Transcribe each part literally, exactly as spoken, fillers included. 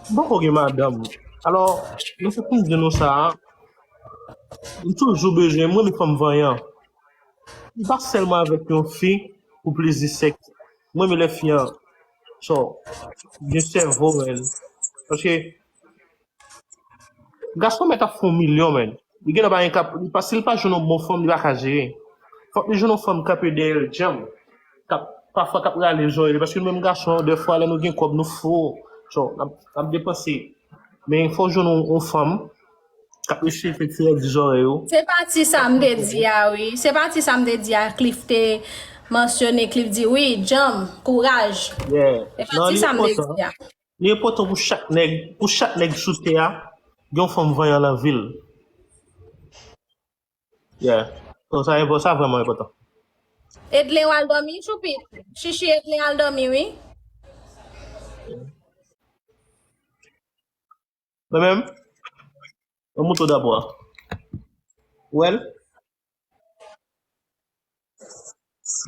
M poko gen madanm. Alò, mwen se pou m di nou sa, m toujou bezwen, mwen renmen fanm vanyan. M pa sèlman avèk yon fi pou plezi sèks. Mwen renmen lè fi an, so, gen sèvo, menn. Paske gason mèt ap fè yon milyon, menn. Li gen lè pa gen kap, li pa, si l pa jwenn yon bon fanm, li pa ka jere. Fòk li jwenn yon fanm kanpe dèyè l djanm. Kap, pafwa kap rale zòrèy li. Paske nou menm gason, dèfwa, lè nou gen kòb, nou fou. So, n ap, n ap depanse. Men fò w jwenn yon, yon fanm k ap eseye fè ti rèd di zòrèy ou. Se pati sa m te di a, wi. Se pati sa m te di a, Cliff te mansyone, Cliff di, wi, djanm, kouraj. Yeah. Se pati sa m te di a. Li enpòtan pou chak nèg, pou chak nèg sou tè a, gen yon fanm vanyan nan vi l. Yeah. So, sa enpò-, sa vrèman enpòtan. Edlen w al dòmi, Choupi. Chichi, Edlen al dòmi, wi. Mwen menm, mwen monte w dabò a. Well?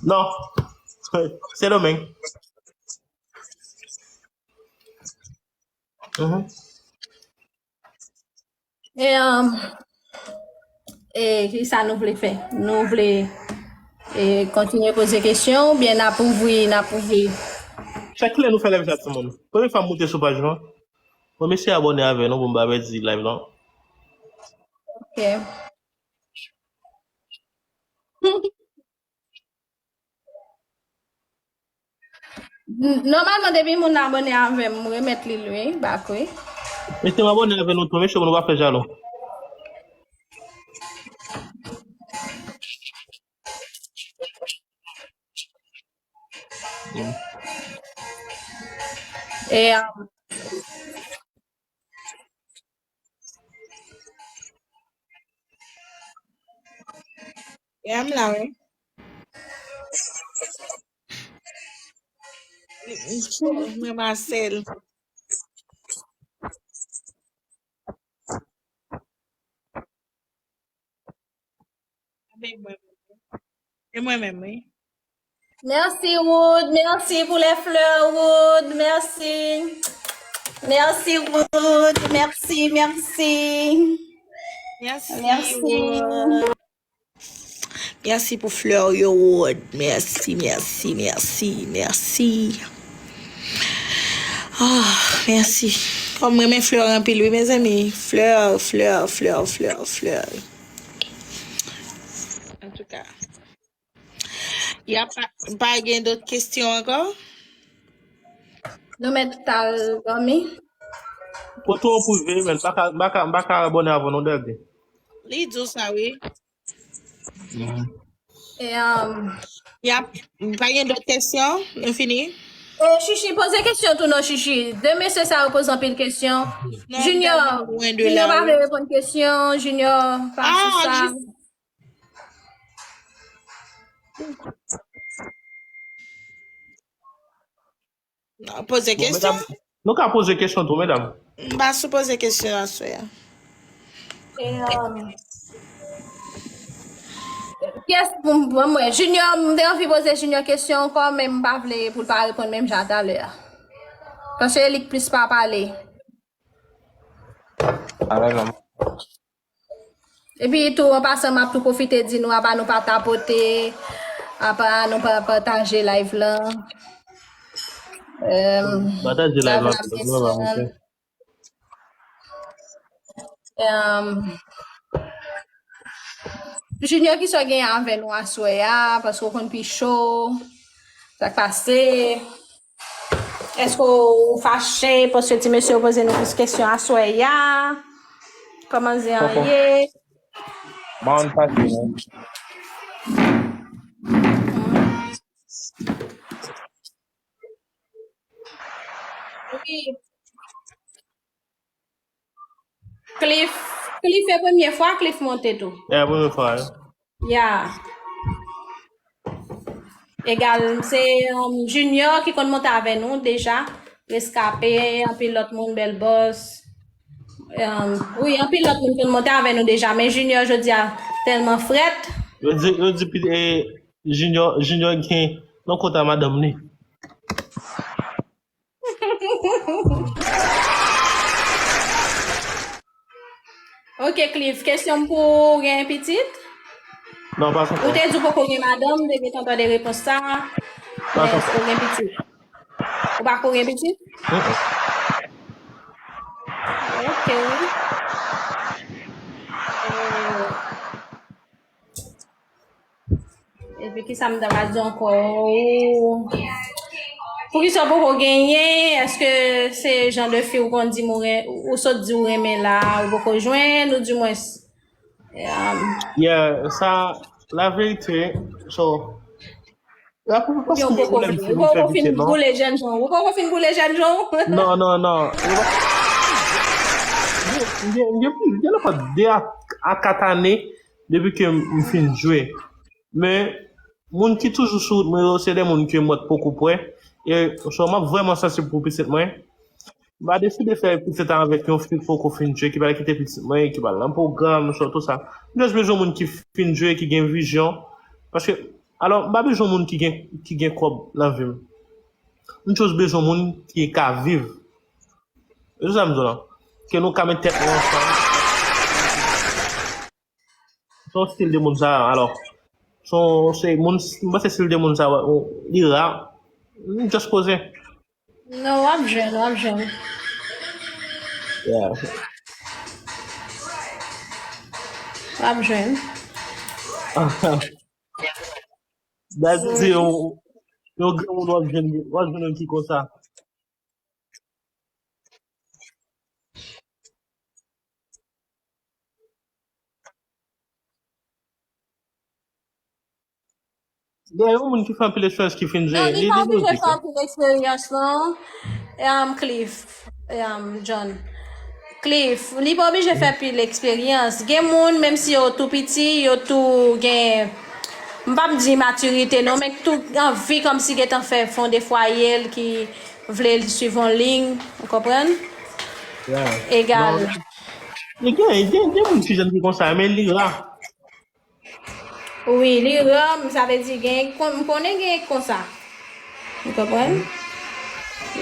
Non. Sendomeng. Mhm. E, um, e ki sa nou vle fè? Nou vle, e, kontinye poze kesyon oubyen n ap ouvri, n ap ouvri? Chak kilè nou fè live sa, timoun? Premye fwa m moute sou paj lan. Mwen, mesye abòne avè nou pou m pa pèdi live lan. Ok. N-, nòmalman, depi moun abòne avè m, m remèt li l, wi, bak, wi. Mesye, m abòne avè nou tou, mesye, pou nou pa fè jalou. Mm. E, um, Yeah, m la, wi. Mwen, Marcel. E mwen menm, wi. Mèsi, Wood. Mèsi pou lè flè, Wood. Mèsi. Mèsi, Wood. Mèsi, mèsi. Mèsi, Wood. Mèsi pou flè yo, Wood. Mèsi, mèsi, mèsi, mèsi. Ah, mèsi. Kòm mwen renmen flè anpil, wi, mezanmi. Flè, flè, flè, flè, flè. Antouka. Y a pa, pa gen dòt kesyon ankò? Nou mèt al dòmi. Foto an prive, men m pa ka, m pa ka, m pa ka abòne avè nou, Dèlde. Li di w sa, wi. Mhm. E, um, y a, pa gen dòt kesyon? Nou fini? E, Chichi, poze kesyon tou non, Chichi. De mesye sa yo poze anpil kesyon. Non, Junior, Junior pa vle reponn kesyon. Junior, pa sou sa. Poze kesyon. Bon, medam, nou ka poze kesyon tou, medam. M pa sou poze kesyon aswè a. E, um, kiyès pou m, pou mwen, Junior, m te anvi poze Junior kesyon ankò, men m pa vle pou l pa reponn menm jan a talè a. Paske li k plis pa pale. Alè non. Epi tou, an pasan, m ap tou pwofite di nou, apa nou pa tapote, apa nou pa pataje live lan. Em, pataje live lan, live lan ap desann. Em, Junior, kisa w gen avè nou aswè a? Paske w konn pi cho. Sa k pase? Èske w fache paske ti mesye yo poze nou plis kesyon aswè a? Kòman zen an ye? Mwen fache, non. Wi. Cliff, Cliff e premye fwa Cliff monte tou. E premye fwa, wi. Ya. Egal, se, um, Junior ki konn monte avè nou deja. Reskape, anpil lòt moun, Bèl Bòs. Um, wi, anpil lòt moun konn monte avè nou deja, men Junior jodi a tèlman frèt. Yo di, yo di, pi-, e, Junior, Junior gen nan kont a madanm li. Ok, Cliff, kesyon m pou ou, ou gen pitit? Non, pa ankò. Ou te di ou poko gen madanm, m te gentan tande repons sa. Pa ankò. Men èske ou gen pitit? Ou pako gen pitit? Mm-mm. Ok. Euh, Epi ki sa m ta ka di ankò? Ou, poukisa w poko genyen? Èske se jan de fi ou konn di m ou ren-, ou sot di ou renmen la, ou poko jwenn, ou dimwens, um, Yeah, sa, la verite, so, la pou pa si ou poko, ou poko fin boule jèn jan, ou poko fin boule jèn jan. Non, non, non. M gen, m gen, m gen, m gen de a, a kat ane depi ke m fin jwe. Men, moun ki toujou sou wout mwen yo, se de moun ke mwen poko prè. E, so, m ap vrèman sansib pou pitit mwen. M pa deside fè pitit avèk yon fi ki poko fin jwe, ki pral kite pitit mwen, ki pral nan pwogram, so, tout sa. M just bezwen moun ki fin jwe, ki gen vizyon. Paske, alò, m pa bezwen moun ki gen, ki gen kòb nan vi m. M just bezwen moun ki ka viv. E se sa m di w lan. Ke nou ka met tèt nou ansanm. Se yon stil de moun sa, alò. Se yon, se moun, m panse stil de moun sa, li ra. M just poze. Non, w ap jwenn, w ap jwenn. Yeah. W ap jwenn. Dadi se yon, yon granmoun w ap jwenn, w ap jwenn yon ki konsa. Gen yon moun ki fè anpil eksperyans ki fin jwe. Non, li pa oblije fè anpil eksperyans, non. Um, Cliff, um, John. Cliff, li pa oblije fè pil eksperyans. Gen moun, menm si yo tou piti, yo tou gen, m p ap di matirite, non, men tou anvi kòmsi gentan fè fonde fwaye l ki vle l swiv yon liy, ou konprann? Egal. Li gen, gen, gen moun ki jèn ki konsa, men li ra. Wi, li ra, sa vle di gen, m konnen gen konsa. Ou konprann?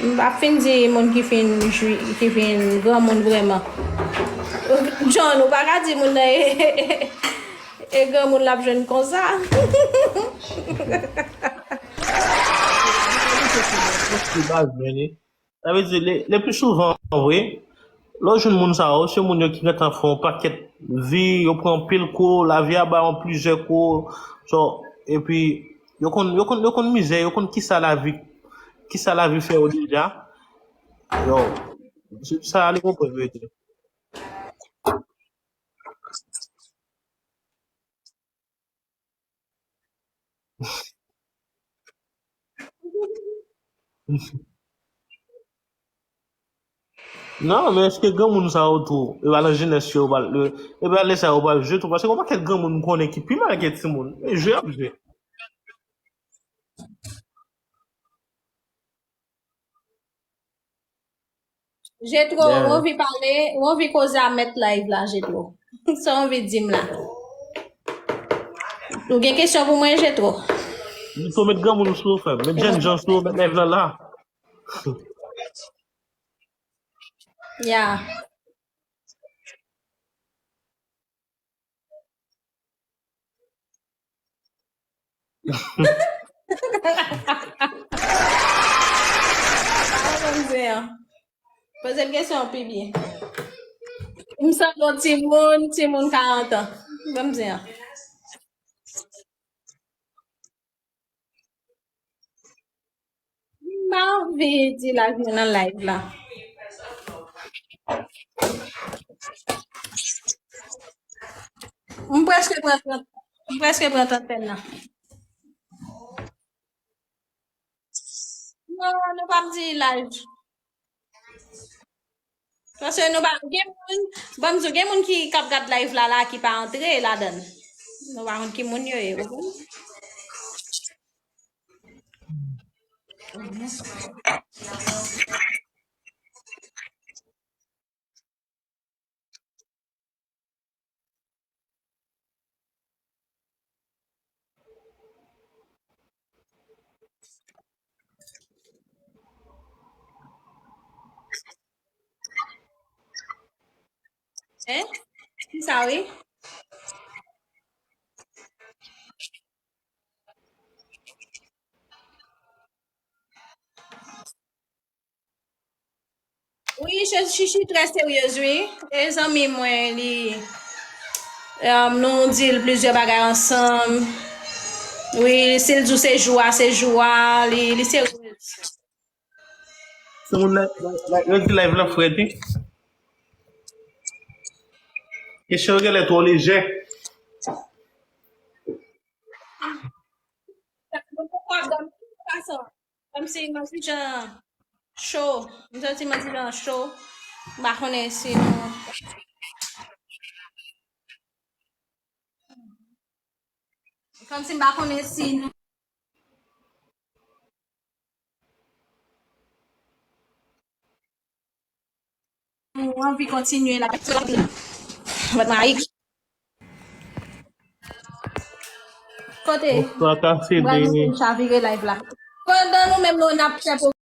M pa fin di moun ki fin jwi, ki fin granmoun vrèman. John, ou pa ka di moun nan e, e granmoun l ap jwenn konsa. Sa vle di, le, le pli souvan, vre, lè w jwenn moun sa yo, se moun yo ki gentan fè yon pakèt vi, yo pran anpil kou, lavi a ba yo plizyè kou, so, epi, yo konn, yo konn, yo konn mizè, yo konn kisa lavi, kisa lavi fè yo deja. Yo, se sa li konprann verite. Non, men èske granmoun sa yo tou, e pa nan jenès yo, yo pral, e pa lè sa yo pral jwe tou, paske gon pakèt granmoun m konnen ki pi mal ke timoun, e jwe y ap jwe. Jetro, ou anvi pale, ou anvi koze a mèt live la, Jetro. Sa w anvi di m la? Ou gen kesyon pou mwen, Jetro? Li tou met granmoun sou ou, frè m. Met jènjan sou ou, met live la la. Ya. Poze m kesyon an pi byen. M sanble yon timoun, timoun karant an. Ban m di an. M pa anvi di laj mwen nan live la. M prèske pran trant, m prèske pran trantèn nan. Non, nou pa di laj. Paske nou pa, gen moun, ban m di w, gen moun ki, k ap gad live la, la, ki pa antre ladan l. Nou pa konn ki moun yo ye, ou konprann? Hein? Ki sa, wi? Wi, Chichi trè seryez, wi. E zanmi mwen, li, um, nou di l plizyè bagay ansanm. Wi, si l di w se jou a, se jou a, li, li seryez. Se moun la, la, la, yo di live la frèt, wi. Kesyon yo genlè twò lejè. Kòmsi m santi jan cho. M santi m santi jan cho. M pa konnen si nou. Kòmsi m pa konnen si nou. Ou anvi kontinye la. But my Kote? Pral mete m chavire live la. Pandan nou menm nou n ap fè